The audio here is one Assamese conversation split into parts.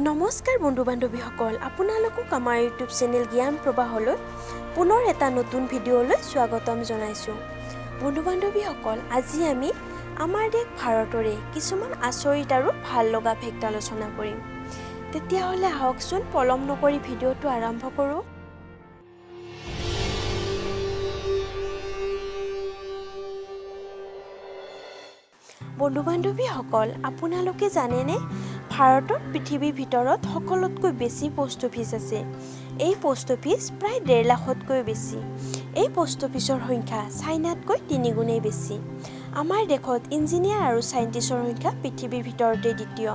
নমস্কাৰ বন্ধু বান্ধৱীসকল, আপোনালোকক আমাৰ ইউটিউব চেনেল জ্ঞান প্ৰবাহলৈ পুনৰ এটা নতুন ভিডিঅ'লৈ স্বাগতম জনাইছোঁ। বন্ধু বান্ধৱীসকল, আজি আমি আমাৰ দেশ ভাৰতৰে কিছুমান আচৰিত আৰু ভাল লগা ফেক্ট আলোচনা কৰিম। তেতিয়াহ'লে আহকচোন পলম নকৰি ভিডিঅ'টো আৰম্ভ কৰোঁ। বন্ধু বান্ধৱীসকল, আপোনালোকে জানেনে ভাৰতত পৃথিৱীৰ ভিতৰত সকলোতকৈ বেছি পোষ্ট অফিচ আছে? এই পোষ্ট অফিচ প্ৰায় 1.5 লাখতকৈ বেছি। এই পোষ্ট অফিচৰ সংখ্যা চাইনাতকৈ 3 গুণেই বেছি। আমাৰ দেশত ইঞ্জিনিয়াৰ আৰু চাইণ্টিষ্টৰ সংখ্যা পৃথিৱীৰ ভিতৰতে দ্বিতীয়।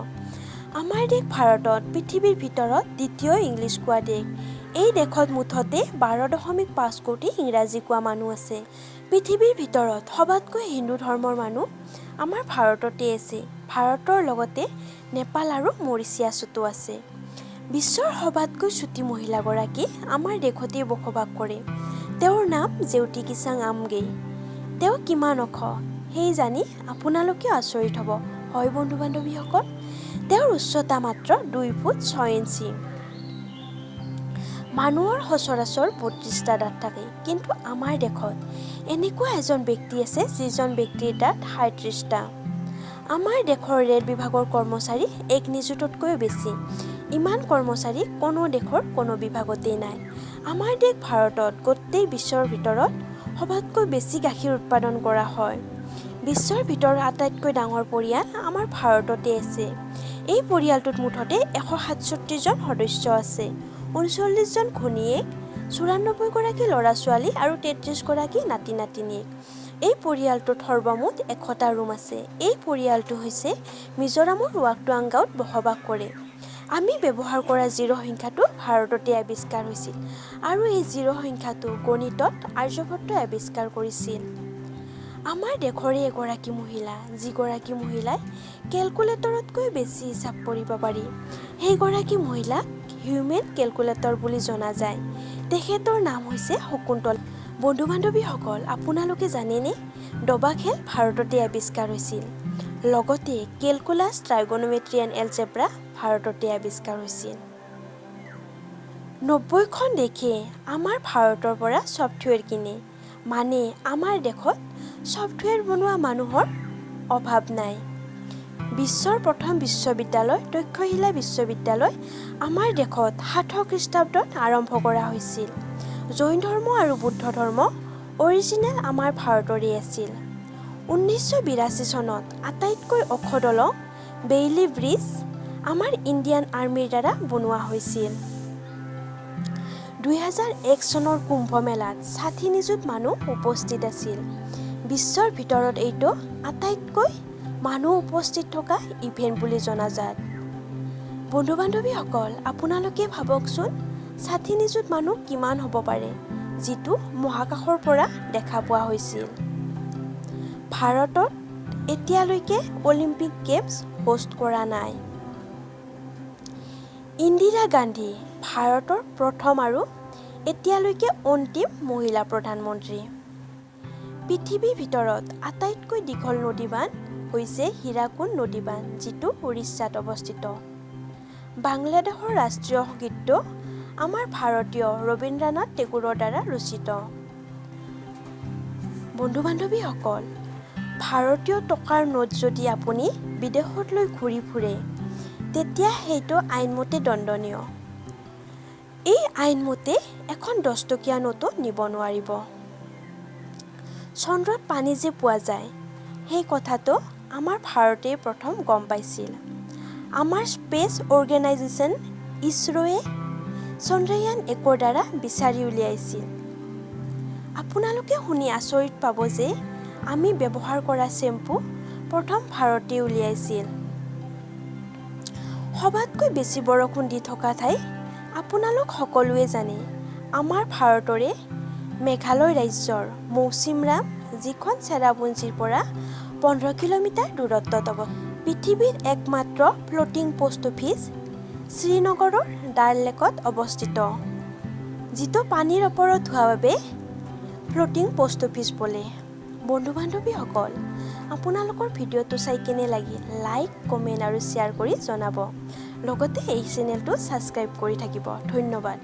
আমাৰ দেশ ভাৰতত পৃথিৱীৰ ভিতৰত দ্বিতীয় ইংলিছ কোৱা দেশ। এই দেশত মুঠতে 12.5 কোটি ইংৰাজী কোৱা মানুহ আছে। পৃথিৱীৰ ভিতৰত সবাতকৈ হিন্দু ধৰ্মৰ মানুহ আমাৰ ভাৰততে আছে। ভাৰতৰ লগতে নেপাল আৰু মৰিচিয়াছতো আছে। বিশ্বৰ সবাতকৈ চুটি মহিলাগৰাকী আমাৰ দেশতেই বসবাস কৰে। তেওঁৰ নাম জেউতি কিচাং আমগেই। তেওঁ কিমান ওখ সেই জানি আপোনালোকেও আচৰিত হ'ব। হয় বন্ধু বান্ধৱীসকল, তেওঁৰ উচ্চতা মাত্ৰ 2 ফুট 6 ইঞ্চি। মানুহৰ সচৰাচৰ 32টা দাঁত থাকে, কিন্তু আমাৰ দেশত এনেকুৱা এজন ব্যক্তি আছে যিজন ব্যক্তিৰ দাঁত 37টা। আমাৰ দেশৰ ৰেল বিভাগৰ কৰ্মচাৰী 1 নিযুততকৈও বেছি। ইমান কৰ্মচাৰী কোনো দেশৰ কোনো বিভাগতেই নাই। আমাৰ দেশ ভাৰতত গোটেই বিশ্বৰ ভিতৰত সবাতকৈ বেছি গাখীৰ উৎপাদন কৰা হয়। বিশ্বৰ ভিতৰত আটাইতকৈ ডাঙৰ পৰিয়াল আমাৰ ভাৰততে আছে। এই পৰিয়ালটোত মুঠতে 167 জন সদস্য আছে। 39 জন ঘৈণীয়েক, 94 গৰাকী ল'ৰা ছোৱালী আৰু 33 গৰাকী নাতি নাতিনীয়েক। এই পৰিয়ালটোত সৰ্বমুঠ 100টা ৰুম আছে। এই পৰিয়ালটো হৈছে মিজোৰামৰ ৱাকটুৱাং গাঁৱত বসবাস কৰে। আমি ব্যৱহাৰ কৰা জিৰ' সংখ্যাটো ভাৰততে আৱিষ্কাৰ হৈছিল আৰু এই জিৰ' সংখ্যাটো গণিতত আৰ্যভট্টই আৱিষ্কাৰ কৰিছিল। আমাৰ দেশৰে এগৰাকী মহিলা, যিগৰাকী মহিলাই কেলকুলেটৰতকৈ বেছি হিচাপ কৰিব পাৰি, সেইগৰাকী মহিলাক হিউমেন কেলকুলেটৰ বুলি জনা যায়। তেখেতৰ নাম হৈছে শকুন্তল। বন্ধু বান্ধৱীসকল, আপোনালোকে জানেনে দবা খেল ভাৰততে আৱিষ্কাৰ হৈছিল? লগতে কেলকুলাছ, ট্ৰাইগনমেট্ৰি এণ্ড এলজেব্ৰা ভাৰততে আৱিষ্কাৰ হৈছিল। 90খন দেশে আমাৰ ভাৰতৰ পৰা ছফ্টৱেৰ কিনে, মানে আমাৰ দেশত ছফ্টৱেৰ বনোৱা মানুহৰ অভাৱ নাই। বিশ্বৰ প্ৰথম বিশ্ববিদ্যালয় তক্ষশিলা বিশ্ববিদ্যালয় আমাৰ দেশত 700 খ্ৰীষ্টাব্দত আৰম্ভ কৰা হৈছিল। জৈন ধৰ্ম আৰু বুদ্ধ ধৰ্ম অৰিজিনেল আমাৰ ভাৰতৰে আছিল। 1982 চনত আটাইতকৈ ওখ দলং বেইলি ব্ৰিজ আমাৰ ইণ্ডিয়ান আৰ্মীৰ দ্বাৰা বনোৱা হৈছিল। 2001 চনৰ কুম্ভ মেলাত 60 নিযুত মানুহ উপস্থিত আছিল। বিশ্বৰ ভিতৰত এইটো আটাইতকৈ মানুহ উপস্থিত থকা ইভেণ্ট বুলি জনাজাত। বন্ধু বান্ধৱীসকল, আপোনালোকে ভাবকচোন 60 নিযুত মানুহ কিমান হ'ব পাৰে, যিটো মহাকাশৰ পৰা দেখা পোৱা হৈছিল। ভাৰতত এতিয়ালৈকে অলিম্পিক গেমছ হোষ্ট কৰা নাই। ইন্দিৰা গান্ধী ভাৰতৰ প্ৰথম আৰু এতিয়ালৈকে অন্তিম মহিলা প্ৰধানমন্ত্ৰী। পৃথিৱীৰ ভিতৰত আটাইতকৈ দীঘল নদীবান্ধ হৈছে হীৰাকুণ্ড নদীবান্ধ, যিটো উৰিষ্যাত অৱস্থিত। বাংলাদেশৰ ৰাষ্ট্ৰীয় গীতটো আমাৰ ভাৰতীয় ৰবীন্দ্ৰনাথ টেগোৰৰ দ্বাৰা ৰচিত। বন্ধু বান্ধৱীসকল, ভাৰতীয় টকাৰ নোট যদি আপুনি বিদেশত লৈ ঘূৰি ফুৰে তেতিয়া সেইটো আইনমতে দণ্ডনীয়। এই আইনমতে এখন 10 টকীয়া নোটো নিব নোৱাৰিব। চন্দ্ৰত পানী যে পোৱা যায় সেই কথাটো আমাৰ ভাৰতেই প্ৰথম গম পাইছিল। আমাৰ স্পেচ অৰ্গেনাইজেশ্যন ইছৰোৱে চন্দ্ৰয়ান 1ৰ দ্বাৰা বিচাৰি উলিয়াইছিল। আপোনালোকে শুনি আচৰিত পাব যে আমি ব্যৱহাৰ কৰা শ্বেম্পু প্ৰথম ভাৰতে উলিয়াইছিল। সবাতকৈ বেছি বৰষুণ দি থকা ঠাই আপোনালোক সকলোৱে জানে, আমাৰ ভাৰতৰে মেঘালয় ৰাজ্যৰ মৌচিমৰাম, যিখন চেৰাপুঞ্জীৰ পৰা 15 কিলোমিটাৰ দূৰত্বত অৱস্থিত। পৃথিৱীৰ একমাত্ৰ ফ্ল'টিং পোষ্ট অফিচ শ্ৰীনগৰৰ ডাল লেকত অৱস্থিত, যিটো পানীৰ ওপৰত হোৱা বাবে ফ্ল'টিং পোষ্ট অফিচ বোলে। বন্ধু বান্ধৱীসকল, আপোনালোকৰ ভিডিঅ'টো চাই কেনে লাগিল লাইক, কমেণ্ট আৰু শ্বেয়াৰ কৰি জনাব। লগতে এই চেনেলটো ছাবস্ক্ৰাইব কৰি থাকিব। ধন্যবাদ।